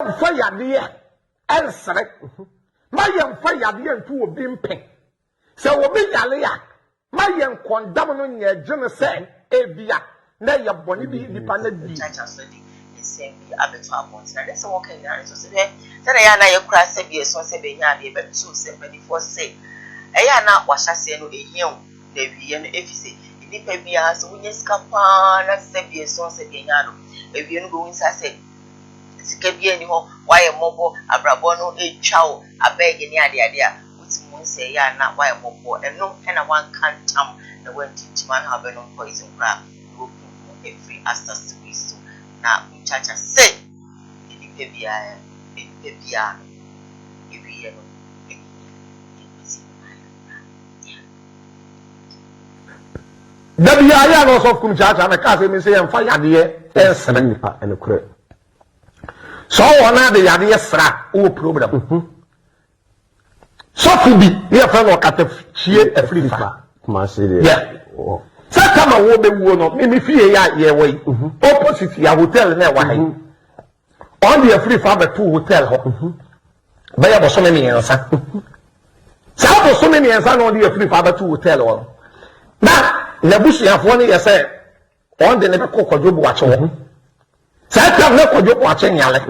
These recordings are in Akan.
Mfa yadeɛ nsere. Ma yɛmfa yadeɛ nto obi mpe. Sɛ obi yare a, ma yɛn kɔndam no nyɛ gye no sɛ ebia na ɛyɛ bɔne bi nipa no adi. Church asɔre de nsɛm bi abɛto abɔnten na ne nsɛm a wɔka nyinaa no nso sɛ hwɛ sɛdeɛ ɛyɛ a na yɛkura sɛ bi ɛsɔn sɛ bɛnya adeɛ bɛto sɛ mpanimfoɔ sɛ ɛyɛ a na wahyɛseɛ no ɛhia o na awieɛ no ɛfiri sɛ nnipa biara sɛ wonya sika paa na sɛ bi ɛsɔn sɛ bi ɛnya no awie no bɛhu nsa sɛ sika biara nni hɔ, woayɛ mmɔbɔ, abrabɔ no retwa wo abɛɛge ne adeade a, wotumi hu sɛ ɛyɛ a na woayɛ mmɔbɔ. Ɛno na woanka ntam na woantintim anha wobɛnom poison koraa na woakum wo ho afiri asase wei so. Na Kumchacha se nnipa biara, nnipa biara no, awieɛ no ɛhia yɛnkɔsi mu ayɛ koraa. Yeah. Da biara yɛ a na ɔsɔfo kum kyaakyaa me kaa sɛ mi sɛ yɛmfa yadeɛ nsere nipa ɛnokorɛ. Sɛ ɔwɔ no ade yadeɛ sra wowɔ problem. Mhm. Sɔfo bi ne yɛfrɛ no ɔkatakyie afirifa. Yɛ sɛ kama wo bɛwuo no me me fie yɛ a yɛwɔ yi mhm. opposite yɛ hotel na ɛwɔ ha yi. Mhm. Ɔn de afirifa bɛto hotel hɔ. Bɛyɛ bosome mmiɛnsa. Saa bosome mmiɛnsa na ɔde afirifa abɛto hotel hɔ no. Na n'abusuafoɔ no yɛ sɛ ɔn de ne bɛkɔ Kwadwo Boakye hɔ. Saa tam na Kwadwo Boakye nyale.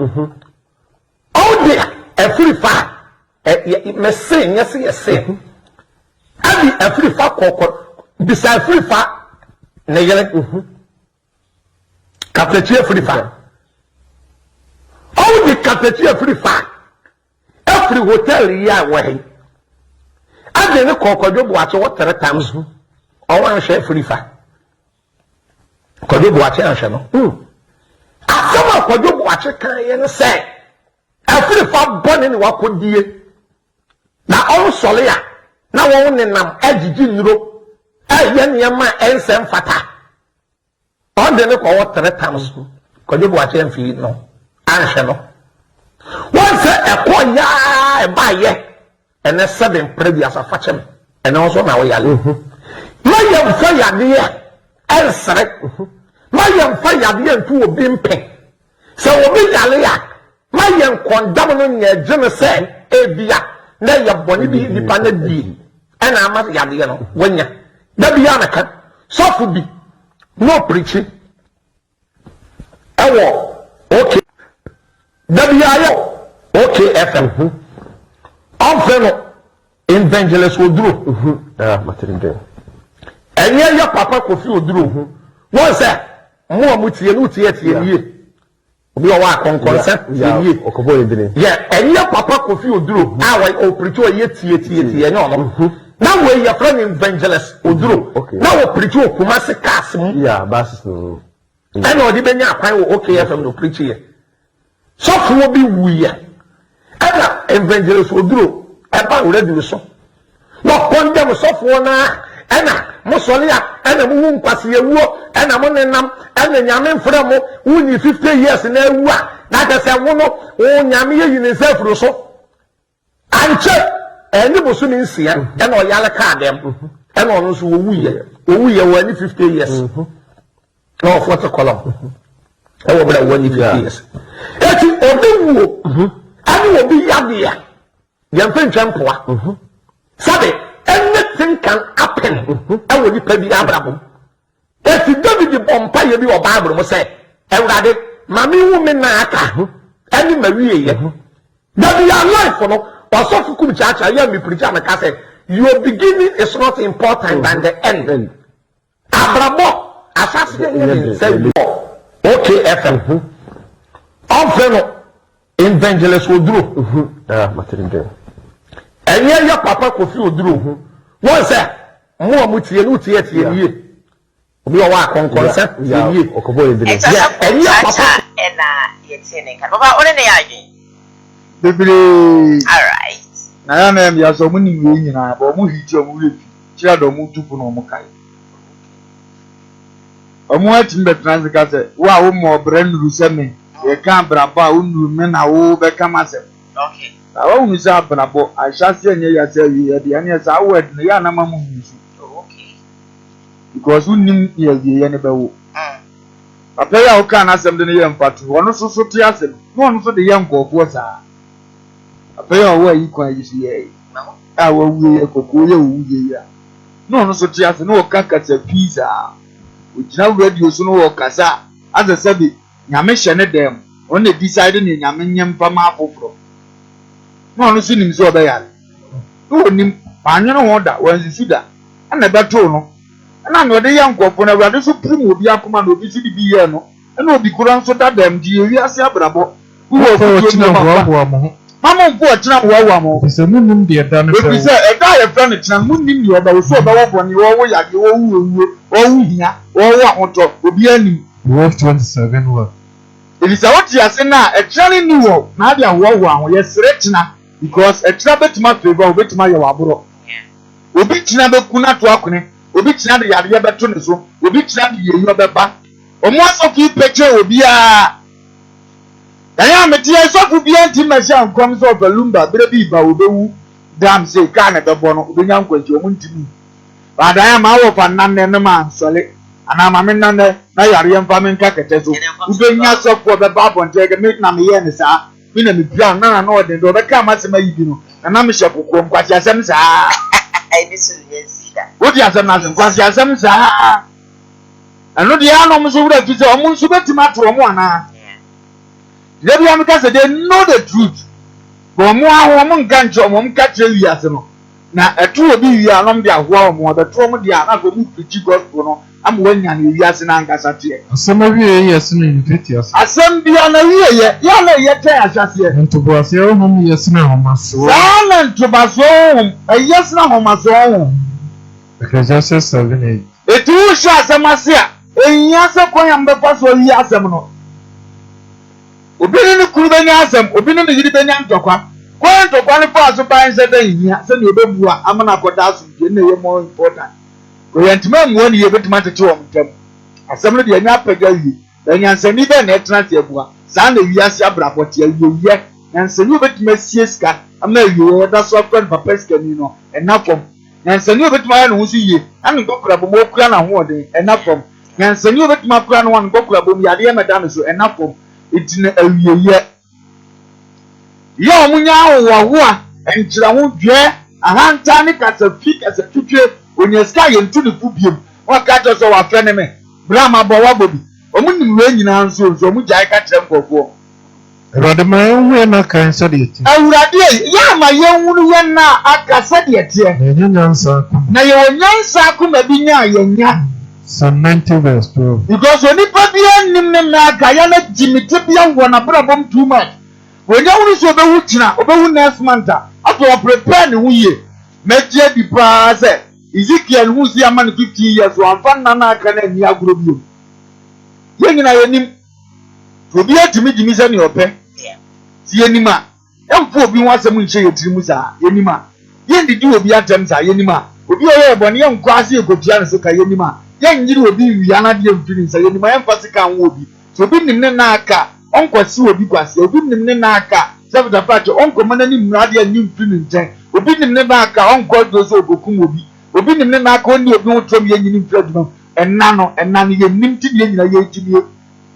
Ɔn de afirifa mɛse nyɛ se yɛse. Ɛde afirifa kɔkɔ bisa afirifa ne yere. Katakyi afiri fa. Ɔwɔ de katakyi afiri fa. Afiri hotel yi a wɔ he. Ade ne kɔ Kwadwo Boakye wɔ tere tam so. Ɔwɔ anhwɛ afiri fa. Kwadwo Boakye anhwɛ no. Hmm. Asɛm a Kwadwo Boakye kan yɛ ne sɛ afiri fa bɔne ne wakɔdie. Na ɔnsɔre a na wɔn nenam agyigye nnuro ɛyɛ nneɛma a ɛnsɛ mfata. Ɔde no kɔwɔ tere tam so. Kwadwo Boakye amfiri no anhwɛ no. Wɔn sɛ ɛkɔ yaa ɛbaayɛ ɛnɛ sɛbe mpere biasa fa kyɛ me. Ɛnɛ nso na woyale. Mhm. Ma yɛmfa yadeɛ ɛnsere. Mhm. Ma yɛmfa yadeɛ nto obi mpe. Sɛ obi yale a, ma yɛn kɔndam no nyɛ gye no sɛ ebia na ɛyɛ bɔne bi nipa no adi ɛna ama yadeɛ no wanya. Da bi a meka sɔfo bi na ɔpirikyi ɛwɔ OK da bi a yɛ OK FM ho ɔmfrɛ no Evangelist Oduro. Ɛnyɛ yɛ papa Kofi Oduro. Wɔn sɛ mo a mo tie no tie tie nie. Obi ɔwɔ akɔnkɔnsa tie nie. Yɛ ɛnyɛ papa Kofi Oduro a wɔ ɔpirikyi ɔyɛ tie tie tie ɛnyɛ ɔno. Mhm. Na wei yɛfrɛ no Evangelist Oduro. Na ɔpirikyi wɔ Kumasi cars mu. Ɛna ɔde bɛnya akwan wɔ OKFM na ɔpirikyi yɛ. Sɔfoɔ bi wuiɛ ɛna Evangelist Oduro ɛba radio so na ɔkɔndɛm sɔfoɔ no ara ɛna mo sɔre a ɛna mo wu nkwaseawuo ɛna mo nenam ɛna Nyame mfrɛ mo wonyi 50 years na awu a na kyɛ sɛ wo no wo Nyame ayi ne nsa afiri so. Ankyɛ, ɛne bosome nsia ɛna ɔyare kaa dɛm ɛna ɔno nso wɔwuiɛ wɔwuiɛ wɔ ɛne 50 years na ɔfoɔ te kɔlɔm ɛwɔ berɛ a wɔne 50 years. Eti obi wuo ɛne obi yadeɛ yɛmfa ntwa mpoa sɛbe anything can happen ɛwɔ nipa bi abrabɔ mu. Enti Dawid bɔ mpaeɛ bi wɔ Bible mu sɛ, Awurade, ma menhu me nna a aka ne m'awieeɛ. Da bi a life no, ɔsɔfo kum kyaakyaa yɛ a mepirikyi a meka sɛ, Your beginning is not important than the end. Abrabɔ ahyɛaseɛ nyɛ den sɛ wie. OKFM. Ɔmfrɛ no Evangelist Oduro. Ɛnyɛ yɛ papa Kofi Oduro. Wɔn sɛ Mo a mo tie no tie tie no yie. Obi wɔ hɔ a kɔnkɔnsa tie no yie. Ɛkyɛ Yɛ sɛ ɛnyɛ papa. kɔnkyaakyaa ɛna yɛtee ne nka no. Papa wo ne no yɛ adwene? Bebree. Alright. Na yɛ a na ɛyɛ me ya sɛ ɔmo nim wei nyinaa but ɔmo hiti ɔmo werɛ fi kyerɛ de ɔmo tu fo na ɔmo kae. Ɔmo atumi bɛtena ase ka sɛ wo a wo mmɔɔ bra nnuru sɛ me, yɛka abrabɔ a wo nnuru me na wo bɛka m'asɛm. Okay. Na wahunu sɛ abrabɔ ahyɛaseɛ nyɛ ya sɛ awieɛ deɛ ɛneɛ saa word no yɛ a na ma mo use. Oh okay. Because wonnim nea awieɛ no bɛwo. Papa yi a wokaa n'asɛm de no yɛɛ mfatoho, ɔno nso so te ase no, na ɔno nso de yɛ nkurɔfoɔ saa. Papa yi a ɔwɔ ayi kwan yi so yɛ a wawu yi, kɔkɔɔ yi a ɔwu yɛ yi a, na ɔno nso te ase na ɔka kasa pii saa. Ɔgyina radio so na ɔkasa a, asɛ sɛbe Nyame hyɛ ne dan mu, ɔno na decide nea Nyame nyɛ mfa ma afoforɔ. Na ɔno nso nim sɛ ɔbɛyare. Na ɔnim, wannwene ho da, wansusu da, ɛna ɛbɛtoo no. Ɛna nea ɔde yɛ nkurɔfoɔ no, Awurade nso pirim obi akoma na obi nso de bi yɛɛ no, ɛna obi korɔ nso da dɛm. Nti yɛ wiase abrabɔ. Wowɔ Momfa afotuo bi ɔkyena ma fa. nhoahoa mo ho. Ma momfa ɔkyena nhoahoa mo ho. Efisɛ munnim deɛ da no Ɛfiri bɛwo. sɛ ɛda a yɛfrɛ no kyena no, monnim deɛ ɔbɛwo, sɛ ɔbɛwo bɔne, ɔrewo yadeɛ, ɔrewo owuo, ɔrewo hia, ɔrewo ahotɔ, obiara nnim. Proverbs 27 1. Ɛfiri sɛ wote ase nnɛ a, ɛkyena no nni hɔ na ade ahoahoa ho. Yɛsrɛ kyena because ɛkyena bɛtumi a favour wo, bɛtumi ayɛ wo aborɔ. Obi kyena bɛku no ato akone, obi kyena de yareɛ bɛto ne so, obi kyena de yieyɔ bɛba. Wɔn asɔfo yi pɛ kyɛn obiara. Ɛyɛ a mete yɛn sɔfo biara nti mmɛhyɛ nkɔm sɛ ɔfa lumba berɛ bi reba ɔbɛwu dam sei kaa na ɛbɛbɔ no ɔbɛnya nkwanhyia wɔn ntumi. Baadae a m'awɔ fa nna nnɛ no mansɔre anaa ma me nna nnɛ na yareɛ mfa me nka kɛtɛ so. Wobɛnya sɔfo a ɔbɛba abɔnten aka me na meyɛɛ no saa. Me na mepira no, na n'ano ɔden deɛ ɔbɛka m'asɛm ayi bi no, na na mehyɛ kokoam. Nkwaseasɛm saa. Wote asɛm no ase? Nkwaseasɛm saa. Ɛno deɛ a na wɔn nso werɛ fi sɛ wɔn nso bɛtumi ato wɔn anaa? Da bi a meka sɛ they know the truth, but wɔn aho wɔn nka nkyerɛ wɔn, wɔn ka kyerɛ wiase no. Na ɛto obi wie a na wɔde ahoa wɔn, ɛbɛto wɔn deɛ a na afei wɔn preachi gospel no ama wɔanya nea wiase no ankasa teɛ. Asɛm awieɛ yɛ sene mfitiaseɛ. Asɛm biara n'awieɛ yɛ a na ɛyɛ kyɛn ahyɛaseɛ. Na ntoboaseɛ honhom yɛ sene ahomasoɔ. Saa ara na ntoboasoɔ honhom yɛ sene ahomasoɔ honhom. Ecclesiastes 7, 8. Enti worehyɛ asɛm ase a, enhia sɛ kwan a mobɛfa so awie asɛm no. Obi ne ne kunu benya asɛm, obi ne ne yere benya ntɔkwa. Kwan a ntɔkwa no faa so bae nhyɛ da nhia sɛnea obebua ama no akɔda asomdwoe no na ɛyɛ more important. Kɔ yɛantumi ammua no yie, ebetumi atete wɔn ntam. Asɛm no deɛ, ɛnyɛ apɛgya awie. Na nyansani bɛn na ɛtena ase abua? Saa na wiase abrabɔ te, awieyɛ. Nyansani a obetumi asie sika ama awieyɛ, yɛda so afrɛ no papa sikani no, ɛnna fam. Nyansani a obetumi ayɛ ne ho so yie na ne nkwakorabɔ mu okura n'ahoɔden, ɛnna fam. Nyansani a obetumi akora ne ho a ne nkwakorabɔ mu yadeɛ mmɛda ne so, ɛnna fam. Enti no awieyɛ. Yɛ a wɔnya ahohoahoa, nkyerɛho, dwɛɛ, ahantan ne kasafi, kasatwitwe, onya sika a yɛntu ne fo biom, na waka akyerɛ sɛ wafɛ ne me, berɛ a mabɔ wabɔ bi. Wɔn nim wei nyinaa nso, nso wɔn gyae ka kyerɛ nkurɔfoɔ. Awurade ma yɛnhu yɛn nna kan sɛdeɛ ɛteɛ. Awurade ei, yɛ a ma yɛnhunu yɛn nna a aka sɛdeɛ ɛteɛ. Na yɛnya nyansa akoma. Na yɛwɔ nyansa akoma bi nya a yɛnya. Psalm 90 verse 12. Because onipa biara nnim ne nna aka, yɛ na gyimi tebea wɔ n'abrabɔ mu too much. Wɔnya hunu sɛ ɔbɛwu kyena, ɔbɛwu next month a, afei ɔprepare ne ho yie. Mɛgye adi paa sɛ Ezekiel huu sɛ yɛama no 15 years, wamfa nna no a aka no anni agorɔ bio. Yɛn nyinaa yɛnim. Nti obiara tumi gyimi sɛnea ɔpɛ. Sɛ yɛnim a, Yɛmfa obi ho asɛm nhyɛ yɛn tirim saa. Yɛnim a, yɛnnidi obi atɛm saa. Yɛnim a, obi a ɔyɛ yɛn bɔne, yɛnkɔ ase yɛkɔtua ne so ka. Yɛnim a, yɛnnyere obi nwia n'adeɛ mfiri ne nsa. Yɛnim a, yɛmfa sika nwo obi. Sɛ obi nim ne nna aka a, ɔnkɔse obi kwasea. Obi nim ne nna aka a, sɛ fatafakyɛ, ɔnkɔma n'ani mmra adeɛ nnye mfiri ne nkyɛn. Obi nim ne nna aka a, ɔnkɔ aduro sɛ ɔrekɔkum obi. Obi nim ne nna aka a, ɔnni obi ho torɔm yɛnyini mfiri adwuma mu. Ɛnna no, ɛnna no, yɛnnim nti na yɛn nyinaa yɛregyimie.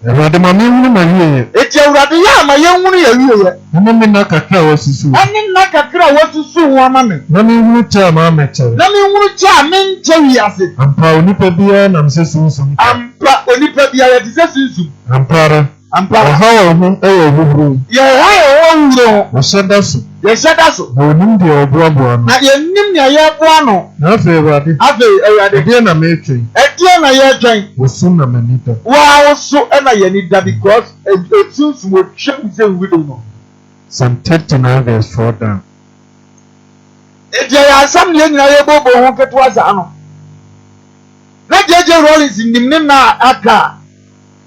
Awurade, ma menhunu m'awieeɛ. Enti Awurade, yɛ a ma yɛnhunu yɛn awieeɛ. Ɛne me nna kakra a woasusu ho. Ɛne nna kakra a woasusu ho ama me. Na menhunu kyɛ a mammɛkyɛre. Na menhunu kyɛ a menkyɛ wiase. Ampa, onipa biara nam sɛ sunsum kwa. Ampa, onipa biara te sɛ sunsum. Ampa ara. Ampa ara. Wɔhaw wɔn ho wɔ ahuhuro ho. Yɛhaw yɛn ho ahuhuro ho. Wɔhyɛ da so. Yɛhyɛ da so. Na wɔnnim deɛ wɔboaboa ano. Na yɛnnim nea yɛreboa ano. Na afei, Awurade. Afei, Awurade. Ɛdeɛn na meretwɛn? Ɛdeɛn na yɛretwɛn? Wo so na m'ani da. Wo ara wo so na yɛn ani da because sunsum otwa mu sɛ nhwiren no. Psalm 39 verse 4 down. Enti ɛyɛ asɛm na yɛn nyinaa yɛbobɔ ho ketewa saa no. Na JJ Rawlings nim ne nna a aka a,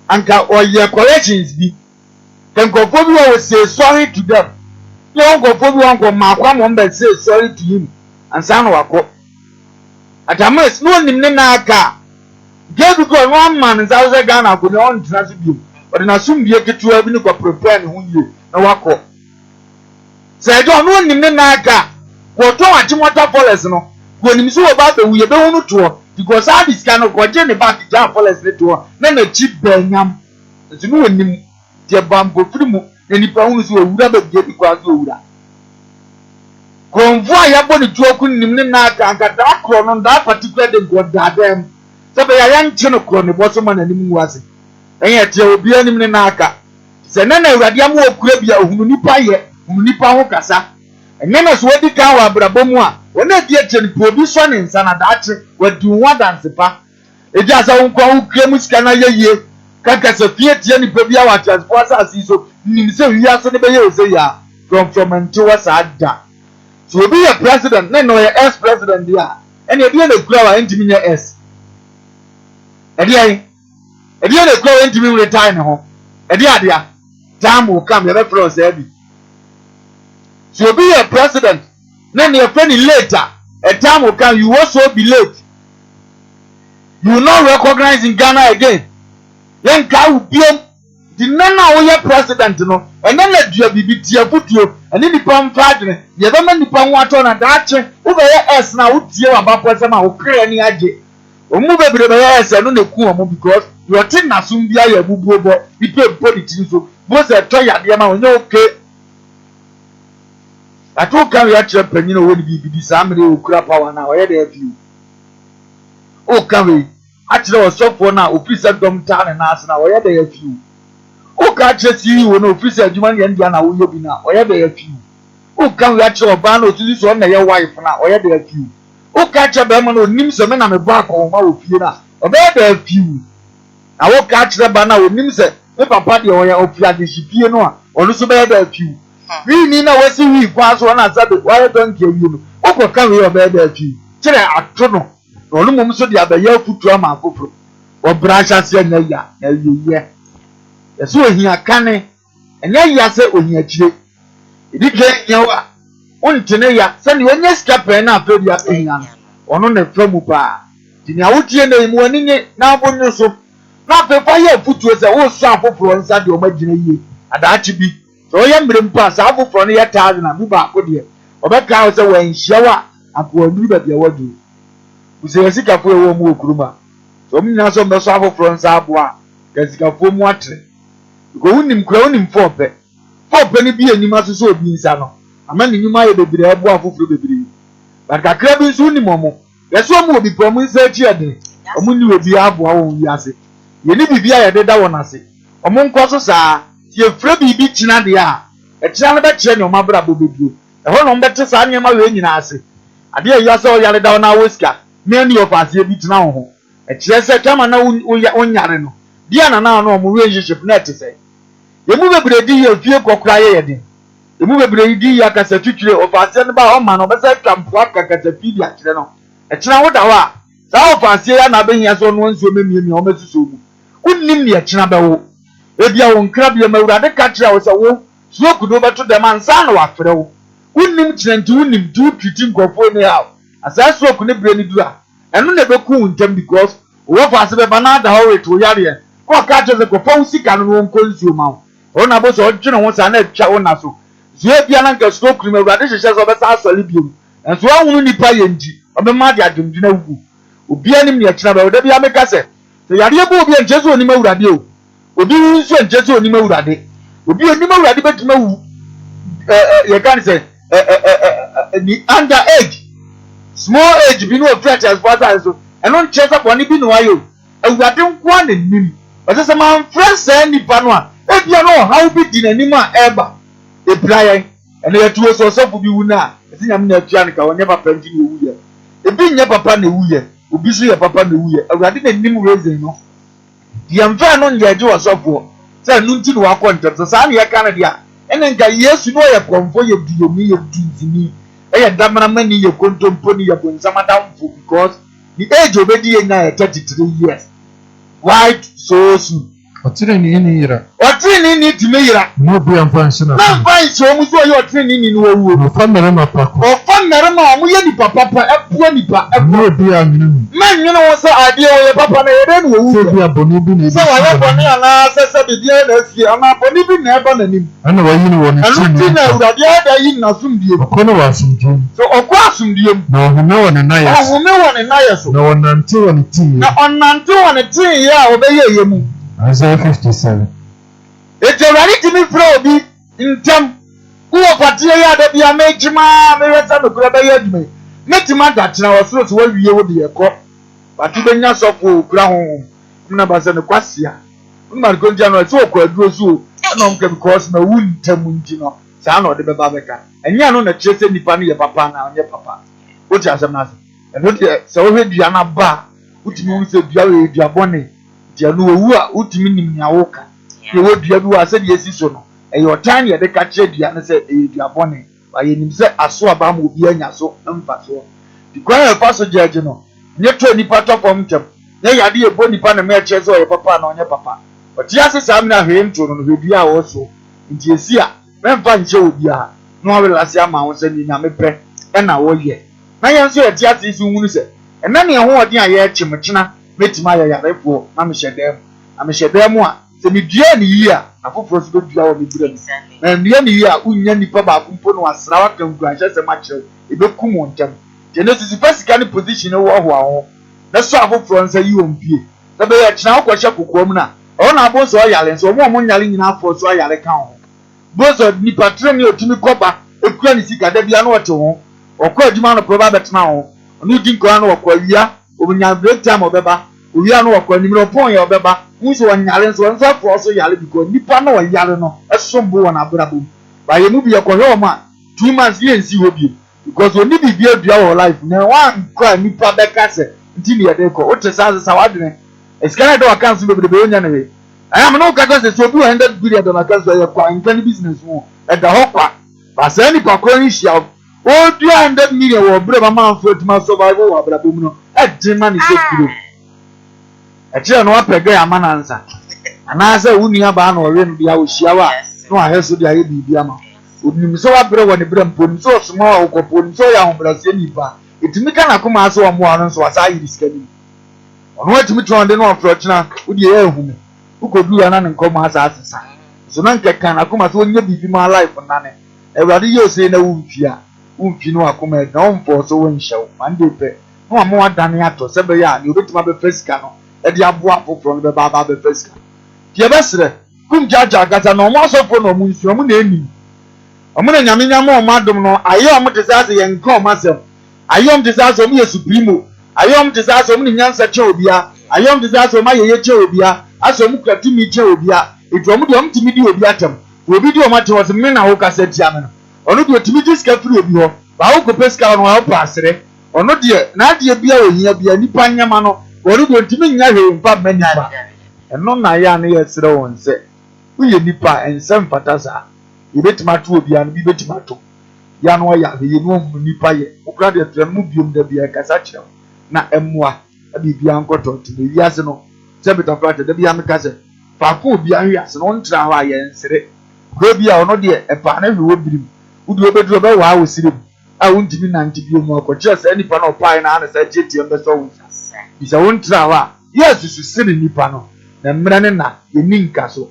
anka ɔyɛ corrections bi. Sɛ nkurɔfoɔ bi wɔ hɔ say sorry to them. Ne ɛwɔ nkurɔfoɔ bi wɔ hɔ anka ɔmaa kwan ma wɔn bɛ say sorry to him ansa na wakɔ. Atamis na ɔnim ne nna aka a, nka ebi kora ɔno ama ne nsa so sɛ Ghana akonnwa ɔntena so biom. Ɔde n'asomdwie ketewa bi no kɔ prepare ne ho yie na wakɔ. Sɛ ɛgya ɔno ɔnim ne nan aka a, kɔtɔn Achimota forest no, kɔ ɔnim sɛ ɔba abɛwu, yɛbɛhu no toɔ, nti kɔ saa de sika no kɔgye ne back gyaa forest no toɔ na n'akyi baa nyam. Nso ne wɔnim. Nti ɛbaa mpofiri mu na nnipa hunu sɛ owura bɛbie bi kwan so owura. Korɔmfoɔ a yɛabɔ ne tuo ko nim ne nan aka anka daa korɔ no daa particular day nka ɔdaa dan mu sɛ ɛbɛyɛ a yɛnkye no korɔ ne bɔ so ma n'anim ngu ase. Ɛnyɛ ɛteɛ obiara nim ne nan aka. Te sɛ ɛnɛ na Awurade ama ɔkura bi a ɔhunu nnipa yɛ, hunu nnipa ho kasa. Ɛnɛ na sɛ wadi kan wɔ abrabɔ mu a, wɔn a ɛdi akyire no pɛ obi sɔ ne nsa na daakye wadi wo ho adanse pa. Egyaa sɛ wo nkoa wo kura mu sika no ayɛ yie ka kasa fi atia nipa biara wɔ ateasefoɔ asase yi so nim sɛ wiase no bɛyɛ ose yaa frɔmfrɔm nte hɔ saa da. Sɛ obi yɛ president na nnɛ ɔyɛ ex president deɛ a ɛneɛ ɛdeɛn na ɛkura wo a ɛntumi nyɛ ex? Ɛdeɛn? Ɛdeɛn na ɛkura wo a ɛntumi nretire ne ho? Ɛdeɛ adea? Time will come yɛbɛfrɛ wo saa bi. Sɛ obi yɛ president na nnɛ yɛfrɛ no late a, a time will come you also be late. You will not recognize in Ghana again. Yɛnkaa wo biom. Nti nnɛ no a woyɛ president no, ɛnyɛ na dua biribi, tie afotuo, ɛne nnipa mfa adwene, deɛ ɛbɛma nnipa ho atɔ na daakye wobɛyɛ S no a wotie w'abakɔsɛm a wo kra ani agye. Wɔn mu bebree bɛyɛ S ɛno na ɛku wɔn because deɛ ɔte nnasom biara yɛ abubuo bɔ, nipa ɛbɔ ne tiri so, bohu sɛ ɛtɔ yadeɛ ma wo, ɛnyɛ okay. But woka wei akyerɛ panyin a ɔwɔ ne biribi di saa mmerɛ yi ɔkura power no a ɔyɛ dɛn afi o. Woka wei akyerɛ ɔsɔfoɔ no a ɔfiri sɛ dɔm taa ne nan ase no a ɔyɛ dɛn afi o. Woka akyerɛ CEO no a ɔfiri sɛ adwuma no yɛ ne dea na woyɛ bi no a ɔyɛ dɛn afi o. Woka wei akyerɛ ɔbaa no a ɔsusu sɛ ɔno na ɛyɛ wife no a ɔyɛ dɛn afi o. Woka akyerɛ barima no a ɔnim sɛ me na mebɔ akɔnhoma wɔ fie no a ɔbɛyɛ dɛn afi o. Na woka akyerɛ ba no a ɔnim sɛ me papa deɛ ɔyɛ ɔfi adehye fie no a ɔno nso bɛyɛ dɛn afi o. Wii na wasi wii kwan so na sɛbe wayɛ dɔnkey awie no, wokɔka wei a ɔbɛyɛ dɛ afi kyerɛ ato no, na ɔno mmom nso de abɛyɛ afotu ama afoforo. Wɔ bere ahyɛaseɛ nyɛ ya, na awieeɛ. Yɛse ohia kane, ɛnyɛ ya sɛ ohia akyire. Ɛdi kan hia wo a, wonte ne ya sɛ nea wanya sika pɛn na afei deɛ abɛhia no, ɔno na ɛfa mu paa. Nti nea wotie nnɛ yi, ma w'ani nye na bo nnwo so, na afei fa yɛ afotuo sɛ woresɔ afoforɔ nsa deɛ wɔagyina yie na daakye bi. Sɛ ɔyɛ mmerɛ mpo a, saa afoforɔ no yɛ thousand a, mu baako deɛ, ɔbɛkaa wo sɛ wanhyia wo a, anka wannuru baabi a waduru. Bu sɛ yɛn asikafoɔ a yɛwɔ wɔn wɔ kurom a, sɛ wɔn nyinaa sɛ wɔbɛsɔ afoforɔ nsa aboa a, anka asikafoɔ mu atrɛ. Because wonim koraa, wonim fɔɔ pɛ. Fɔɔ pɛ no bi nnim asosɔ obi nsa no, ama ne nnwuma ayɛ bebree a ɛboa afoforɔ bebree. But kakra bi nso wonim wɔn. Yɛse wɔn wɔ bi pɛ, wɔn nsa akyi yɛ den. Wɔn nni obiara aboa wɔn wiase. Yɛnni biribi a yɛde da wɔn ase. Wɔn nkɔ so saa. Sɛ yɛfrɛ biribi kyena deɛ a, ɛkyena no bɛkyerɛ nea wɔn abrabɔ bɛduro. Ɛhɔ na wɔbɛte saa nneɛma wei nyinaa ase. Adeɛ a ɛya sɛ ɔyare da hɔ na wɔ sika na ɛnni ɔfaaseɛ bi tena wo ho. Ɛkyerɛ sɛ tɛm a na wonyare no, deɛ na na ɔne wɔn relationship na ɛte sɛn? Yɛn mu bebree di yɛn fie kɔ koraa yɛ yɛ den. Yɛn mu bebree di yɛn akasa twitwire, ɔfaaseɛ no ba a ɔma no, ɔbɛsan atwa mpoa aka kasafi de akyerɛ no. Ɛkyena woda hɔ a, saa ɔfaaseɛ yi ara na abɛhia sɛ ɔnoa nsuo mɛmiamia wo mɛsosɔ mu. Wonnim nea ɛkyena bɛwo. Ebia wo nkrabea mu, Awurade ka kyerɛɛ wo sɛ wo, stroke de wo bɛto dɛm ansa na wafrɛ wo. Wonnim kyena nti wonim nti wo treat nkurɔfoɔ anyhow. Na saa stroke no berɛ no duru a, ɛno na ɛbɛku wo ntɛm because wo wɔfaase bɛba na ada hɔ rete wo yareɛ na waka akyerɛ wo sɛ kɔfa wo sika no na ɔnkɔ nsuo ma wo. Ɛhɔ na abɔ sɛ ɔdwene ho saa na atwa wo nna so. Nso ebia na anka stroke no mu Awurade hyehyɛ sɛ ɔbɛsan asɔre biom. Nanso wanhunu nnipa yɛ nti, ɔbɛma de adwendwene awuwu. Obiara nim nea ɛkyena bɛwo. Da biara meka sɛ, Sɛ yareɛ bɔ obi a, ɛnkyerɛ sɛ ɔnnim Awurade o. Obi wu nso a, ɛnkyerɛ sɛ ɔnnim Awurade. Obi a ɔnnim Awurade bɛtumi awu ɛ ɛ yɛka no sɛ ɛ ɛ ɛ ɛ ni under age, small age bi na ɔfiri ateasefoɔ asase so. Ɛno nkyerɛ sɛ bɔne bi na wayɛ o. Awurade nko ara na nim. Ɔsɛ sɛ mamfrɛ saa nipa no a, ebia na ɔhaw bi di n'anim a ɛreba. Ɛpira yɛn. Ɛnɛ yɛte hɔ sɛ ɔsɔfo bi wu no a, ɛsɛ Nyame na atua no ka, ɔnyɛ papa nti na ɔwuiɛ. Ebi nyɛ papa na ɛwuiɛ, obi nso yɛ papa na ɛwuiɛ. Awurade na nim reason no. Nti yɛmfa ɛno nyɛ gye ɔsɔfoɔ sɛ ɛno nti na wakɔ ntɛm. Sɛ saa na yɛka no deɛ a, ɛne nka Yesu na ɔyɛ korɔmfoɔ, yɛ duyɛni, yɛ dunsini, yɛ damanamani, yɛ kontomponi, yɛ bonsam adamfo because ne age a ɔbɛdi yɛ nyinaa yɛ 33 years. Why so soon? Ɔteneneeni yera. Ɔteneneeni tumi yera. Mma obiara mfa nhyɛ n'akoma. Mma mfa nhyɛ wɔn sɛ ɔyɛ ɔteneneeni na wawuo. Na ɔfa mmarima pa kɔ. Ɔfa mmarima a wɔyɛ nnipa papa boa nnipa kɔ. Mma obiara nnwene ho. Mma nnwene ho sɛ, Adeɛ ɔyɛ papa na ɛyɛ dɛn na wawu Sɛ deɛ? ebia bɔne bi na Sɛ ɛbɛsi wayɛ wɔ bɔne n'anim. anaasɛ sɛ biribiara na asie anaa bɔne bi na ɛba n'anim. Ɛnna wayi no wɔ ne Ɛno trenee nti na fa. Awurade ada ayi no n'asomdwoeɛ mu. Ɔkɔ no wɔ asomdwoeɛ mu. Sɛ ɔkɔ asomdwoeɛ mu. Na ɔhome wɔ ne nayɛ so. Ɔhome wɔ ne nayɛ so. Na ɔnante wɔ ne teeyɛ Na mu. ɔnante wɔ ne teeyɛ a ɔbɛyɛeɛ mu. Isaiah 57. Enti Awurade tumi frɛ obi ntɛm. Wowɔ kwateɛ yi a da biara megyem ara mehwɛ sɛ nokorɛ bɛyɛ adwuma yi. Mɛtumi ada kyena wɔ soro sɛ woawie wo deɛ kɔ. But wobɛnya sɔfo a ɔkura honhom mu na ba sɛ no kwasea. Wonim ade korɔ nti a na ɔyɛ sɛ ɔkɔ aduro so o ɛna ɔmka because mawu ntɛm nti no saa na ɔde bɛba abɛka. Ɛnyɛ ɛno na ɛkyerɛ sɛ nipa no yɛ papa anaa ɔnyɛ papa. Wote asɛm no ase? Ɛno deɛ sɛ wohwɛ dua no aba a wotumi hu sɛ dua wei yɛ dua bɔne nti ɛno owu a wotumi nim nea woka. Yɛwɔ dua bi wɔ ha sɛdeɛ esi so no ɛyɛ ɔtan na yɛde ka kyerɛ dua no sɛ ɛyɛ dua bɔne but yɛnim sɛ aso aba ama obiara anya so mfasoɔ. Nti kwan a yɛfa so gyɛɛgye no nyɛ tɔ a nipa tɔ fam ntɛm, nyɛ yadeɛ a ɛbɔ nipa na ɛma ɛkyerɛ sɛ ɔyɛ papa anaa ɔnyɛ papa. Ɔte ase saa mmerɛ a hwee ntoo no no hwɛ dua a ɔreso nti ɛsi a mɛmfa nhyɛ obiara na wawelase ama wo sɛ deɛ Nyame pɛ na woyɛ. Na yɛn nso yɛte ase yi so nhunu sɛ ɛnnɛ ne ɛhoɔden a yɛrekyem kyena mɛtumi ayɛ yarefoɔ na mehyɛ dan mu. Na mehyɛ dan mu a, sɛ meduaa no yie a, afoforɔ nso bɛdua wɔ me berɛ mu. Mannua no yie a, wonnya nipa baako mpo na wasra wo aka nkuranhyɛsɛm akyerɛ wo, ɛbɛkum wo ntɛm. Nti ɛnnɛ susu fa sika ne position no hoahoa wo ho, na sɔ afoforɔ nsa yi wɔn pue, sɛ ɛbɛyɛ a kyena wokɔhyɛ kokoam no a, ɛhɔ na wobɛhu sɛ ɔyare nso wɔn a wɔnyare nyinaa afoɔ so ayare ka wo ho. Bozod, nipa trenee a otumi kɔ ba kura ne sika, da biara na ɔte ho. Ɔkɔ adwuma anɔpa ɔba abɛtena ho. Ɔne wo di nkɔmmɔ na ɔkɔ awia, onya break time ɔbɛba. Owia na ɔkɔ, anwummere ɔpɔn yɛ ɔbɛba. Wohu sɛ ɔnyare nso, ɔno nso afoa so yare because nipa na ɔyare no som bo wɔ n'abrabɔ mu. But yɛn mu bi yɛkɔhwɛ wɔn a, 2 months ne yɛnsi hɔ bio because ɔnni biribi adua wɔ life mu. Na wankɔ a nipa bɛka sɛ nti na yɛde rekɔ. Wote saa a sesa w'adwene. Sika no a ɛda w'account so bebrebe wonnya no hwee. Ɛyɛ a me ne wo kasa sɛ sɛ obi wɔ hundred billion da n'aka so ɛyɛ kwa nka ne business ho ɛda hɔ kwa ba saa nipa korɔ no hyia wo ɔredua 100 million wɔ ɔbrɛ mu amanfoɔ atumi asurvive wɔ abrabɔ mu no ɛden ma ne sɛ kuro ɛkyerɛ no wapɛ gɛ ama nansa anaasɛ wo nua baa na ɔwe no deɛ ɔhyia wo a na wahwɛ so de ayɛ biribi ama wo onim sɛ wabrɛ wɔ ne brɛ mpo onim sɛ ɔsoma wo a wokɔpɔ onim sɛ ɔyɛ ahobrɛaseɛ nipa ɛtumi ka n'akoma sɛ ɔmmoa no nso wasa ayere sika no mu. Ɔno atumi tena ɔde no ɔfrɛ ɔkyena wo deɛ yɛ ahu me wokɔduru ha na ne nkɔmmɔ asa asesa nso na nka kan akoma sɛ ɔnyɛ biribi ma life nnane Awurade yɛ osei na womfi a womfi no akoma adi na ɔmfɔɔ so wonhyɛ wo one day pɛ na wama wadane atɔ sɛ bɛyɛ a nea obɛtumi abɛfa sika no de aboa afoforɔ no bɛba aba abɛfa sika nti yɛbɛsrɛ kum kyaakyaa kasa na ɔmo asɔfoɔ na ɔmo nsua ɔmo na ɛnim ɔmo na Nyame nya ma ɔmo adom no ayɛ ɔmo te sɛ asɛ yɛnka ɔmo asɛm Ayɛ wɔn te sɛ asɛ wɔyɛ supremo. Ayɛ wɔn te sɛ asɛ wɔn nim nyansa kyɛn obia. Ayɛ wɔn te sɛ asɛ wɔn ayɛyɛ kyɛn obia. Asɛ wɔn kura tumi kyɛn obia. Enti wɔn deɛ wɔn tumi di obi atɛm. Sɛ obi di wɔn atɛm wɔse me na wokasa tia me no. Ɔno deɛ ɔtumi gye sika firi obi hɔ. But wokɔpɛ sika hɔ no wopɛ asere. Ɔno deɛ n'adeɛ bia ɔhia bia nipa nyɛ ma no. But ɔno deɛ ɔntumi nyɛ hwee mfa mma nipa. Ɛno na yɛ a na yɛsrɛ wɔn sɛ woyɛ nipa a ɛnsɛ mfata saa. Yɛbɛtumi ato obiara no bi bɛtumi ato. Yɛ a na wɔyɛ ahwɛyie na wɔhunu nnipa yɛ. Wo koraa deɛ frɛ no mu biom da biara kasa kyerɛ wo na ɛmmoa na biribiara nkɔ tɔɔte. Na ewiase no sɛ Peter Frater da biara meka sɛ faako a obiara hwe ase no wontra hɔ a yɛnsere. Kuro bi a ɔno deɛ ɛpaa no hwe wɔ birim wo deɛ wobɛduru ɔbɛwaa wo serem a wontumi nnante biom no ɔkɔkyerɛ saa nipa no a ɔpaae no ara na saa teateam bɛsɔ wo nsa. Nti sɛ wontra hɔ a yɛ susu sene nipa no na mmerɛ ne nna yɛnni nka so.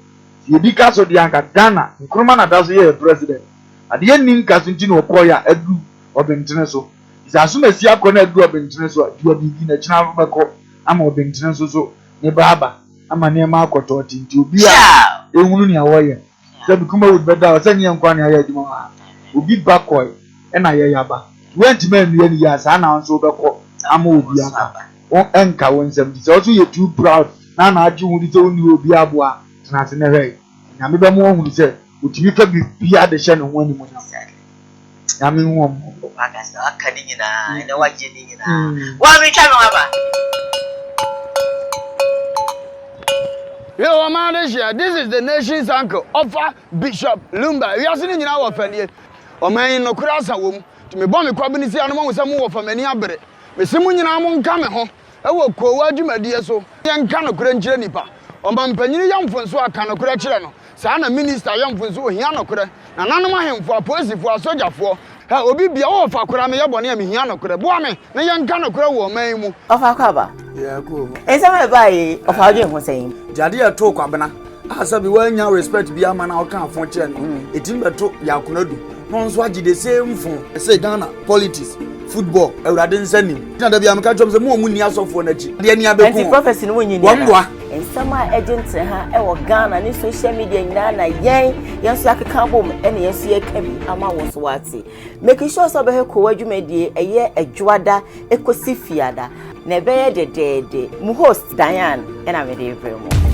Sɛ yɛdi ka so deɛ anka Ghana Nkrumah na da so yɛ yɛ president. Adeɛ nni nka so nti na ɔkɔeɛ a aduru ɔbentene so. Sɛ asomasi akɔ na aduru ɔbentene so a, dua biribi na kyena wobɛkɔ ama ɔbentene nso so ne ba aba ama nneɛma akɔ tɔɔte nti obiara nhunu nea wɔyɛ. Sɛ Kumawood bɛda hɔ sɛ nyɛ nkoa na yɛayɛ adwuma wɔ ha. Obi ba kɔe ɛna yɛyɛ aba. Nti woantumi annua no yie a saa na wo nso wobɛkɔ ama obi aba. Wo ɛnka wo nsam nti sɛ wo nso yɛ too proud na na agye wo ho di sɛ wonni obi aboa a, tena ase na hwɛ. Nyame bɛma woahunu sɛ Otumi fa biribiara de hyɛ ne ho animuonyam. Nyame nhu wɔn mmɔbɔ. Wakasa, waka ne nyinaa, ɛnɛ wagye ne nyinaa. Wa metwa me ho aba. Yo, ɔman adehyeɛ, this is the nation's uncle, ɔfa Bishop Lumba. Wiase no nyinaa wɔ fanie. Ɔman yi nokorɛ asa wɔ mu. Nti mebɔ me kwabene sei a na moahu sɛ mowɔ fa m'ani abere. Mese mo nyinaa monka me ho wɔ koowa dwumadie so. Yɛnka nokorɛ nkyerɛ nnipa. Ɔmampanyini yɛ mfonsoɔ a, ka nokorɛ kyerɛ no. Saa na minista yɛ mfonsoɔ, ohia nokorɛ. Nananom ahemfo, apolisifoɔ, asogyafoɔ, hɛ, obi bia, wo ɔfa koraa meyɛ bɔne a mehia nokorɛ. Boa me na yɛnka nokorɛ wɔ ɔman yi mu. Ɔfa Kwaba, nsɛm a ɛbaeɛ yi, ɔfa wodwen ho sɛn? Nti adeɛ a ɛtoo Kwabena a sɛbi wannya respect biara ma no a ɔkaa fon kyerɛɛ no, ɛtumi bɛto Yaw Konadu na ɔno nso agye the same fon. Ɛsɛ Ghana politics, football, Awurade nsa nim. Nti na da biara meka kyerɛ wɔn sɛ mo a mo nni asɔfoɔ no akyi, adeɛ ani abɛku Nti wɔn. prophecy no wonnye nni Wɔn anaa? mmoa. Nsɛm a ɛgye nteha wɔ Ghana ne social media nyinaa na yɛn yɛn nso yɛakeka abom ɛna yɛn nso yɛka bi ama wo nso wate. Making sure sɛ wobɛhwɛ Kowa dwumadie ɛyɛ Adwoada ɛkɔsi Fiada na ɛbɛyɛ dɛdɛɛdɛ. Mo host Diane ɛna mede rebrɛ mo.